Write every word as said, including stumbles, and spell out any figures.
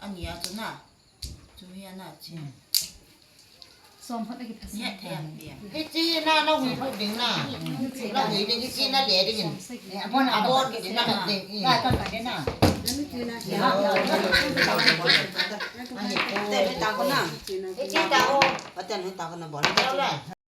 Ani a chu na. Chu hi ana chi. Som phat a kiphasa. Ni a thei am ti a. Hichi na na hui lut ding na. Na hui ding hichi na le ding in. Abon abon ki ding na ding. La ton ka ding na. Ani ko. Te ta ko na. Hichi ta ko. Atan ta ko na bol.